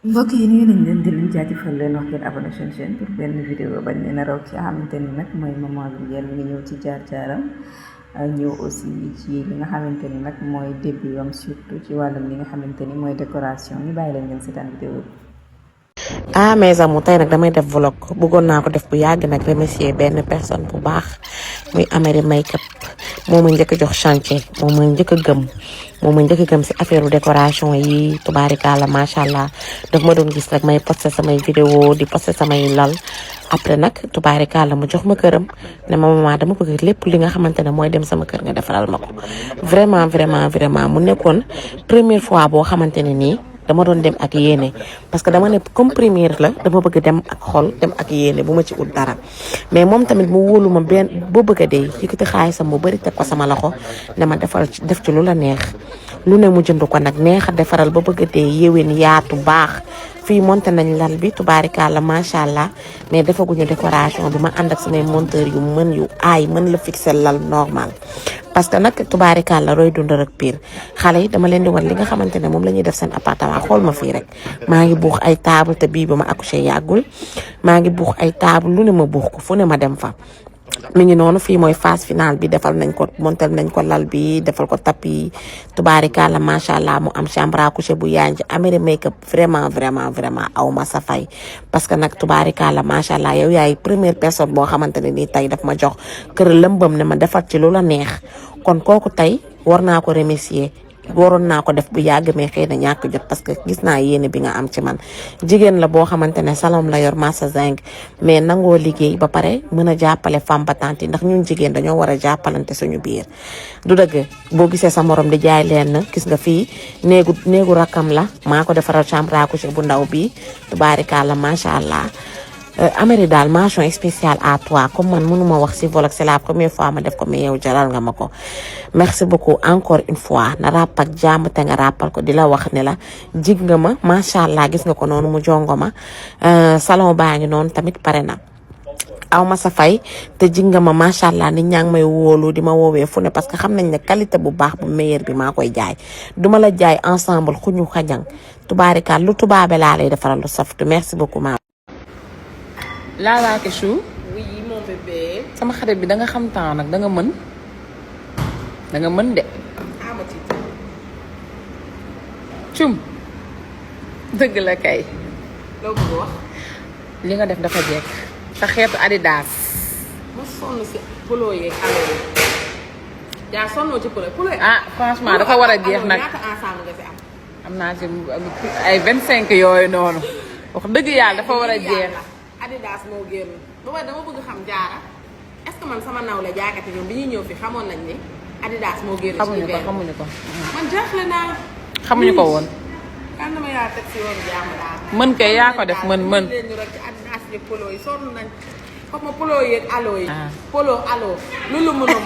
mbokk yi nuyu nañ leen di leen jaajëfal leen wax ngeen abonné seen chaîne pour benn vidéo bañ leen a raw ci xamante ni nag mooy maman Viviane mi ngi ñëw ci jaar-jaaram ñëw aussi ci li nga xamante ni nag mooy début am surtout ci wàllum li nga xamante ni mooy décoration ñu bàyyi leen ngeen seetaan vidéo bi. mes amours tey nag damay def vlog bëggoon naa ko def bu yàgg nag remercier benn personne bu baax muy Amary Makeup moo ma njëkk a jox chantier moo ma njëkk a gëm si affaire décoration yi tubaarikàlla macha allah daf ma doon gis rek may posté samay vidéo di posté samay lal après nag tubaarikàlla mu jox ma këram ne ma maman dama bëgg lépp li nga xamante ne mooy dem sama kër nga defaral ma ko vraiment mu nekkoon première fois boo xamante ne nii. dama doon dem ak yéene parce que dama ne comme première la dama bëgg dem ak xol dem ak yéene bu ma ci ut dara mais moom tamit mu wóolu ma benn boo bëgg a dee yëkkati xaalisam bu bëri teg ko sama loxo ne ma def ci lu la neex lu ne mu jënd ko nag neex a defaral ba bëgg a dee yéwén yaatu baax fii monté nañ lal bi tubaarikàlla macha allah mais defaguñu décoration bi ma ànd ak samay monteur yu mën yu aay mën la fixé lal normal parce que nag tubaarikàlla roy dund rek pire xale yi dama leen di wan li nga xamante ne moom la ñuy def seen appartement xool ma fii rek maa ngi buux ay table te bii ba ma accouché yàggul maa ngi buux ay table lu ne ma buux ko fu ne ma dem fa mi ngi noonu fii mooy phase finale bi defal nañ ko montel nañ ko lal bi defal ko tapis tubaarikàlla macha allah mu am chambre à coucher bu yaanj Amary Makeup vraiment aw ma sa fay parce que nag tubaarikàlla macha allah yow yaay première personne boo xamante ne nii tey daf ma jox kër lëmbam ne ma defal ci lu la neex kon kooku tey war naa ko remercier waroon naa ko def bu yàgg mais xëy na ñàkk jot parce que gis naa yéene bi nga am ci man jigéen la boo xamante ne salon la yor massa zinc mais nangoo liggéey ba pare mën a jàppale femme battante yi ndax ñun jigéen dañoo war a jàppalante suñu biir du dëgg boo gisee sa morom di jaay leen gis nga fii néegu rakkam la maa ko defaral chambre à coucher bu ndaw bi tubaarikàlla macha allah Amary daal mention spéciale à toi comme man mënuma wax si vlog c'est la première fois ma def ko mais yow jaral nga ma ko merci beaucoup encore une fois na ràpp ak jàmm te nga ràppal ko di la wax ne la jig nga ma macha allah gis nga ko noonu mu jongo ma salon baa ngi noonu tamit pare na aw ma sa fay te jig nga ma macha allah nit ñaa ngi may wóolu di ma woowee fu ne parce que xam nañ ne qualité bu baax bu meilleur bi maa koy jaay duma la jaay ensemble xuñu xajang tubaarikaal lu tubaabe laa lay defaral lu saftu merci beaucoup ma Lala Kechou. oui mon bébé. sama xarit bi da nga xam temps nag da nga mën de. amati. cum dëgg la kay. loo bëgg wax. li nga def dafa jekk. sa xeetu Adidas. ma sonn si polo yeeg allo yi. yaa sonnoo ci polo yi. ah franchement dafa war a jeex nag. ñaata ensemble nga fi am. am naa ci ay 25 yooyu noonu. wax dëgg yàlla dafa war a jeex. Adidas moo génn ba pare dama bëgg xam jaara est-ce que man sama nawle jaakati ñoom bi ñuy ñëw fi xamoon nañ ni Adidas moo génn. xamuñu ko man jaaxle naa. xamuñu ko woon. kan dama yaa teg si yoonu jàmm daal. mën kay yaa ko def mën. leen ñu rek ci Adidas yi polo yi sonn nañ comme polo yeeg allo yi. Ah. polo allo lu mënoon.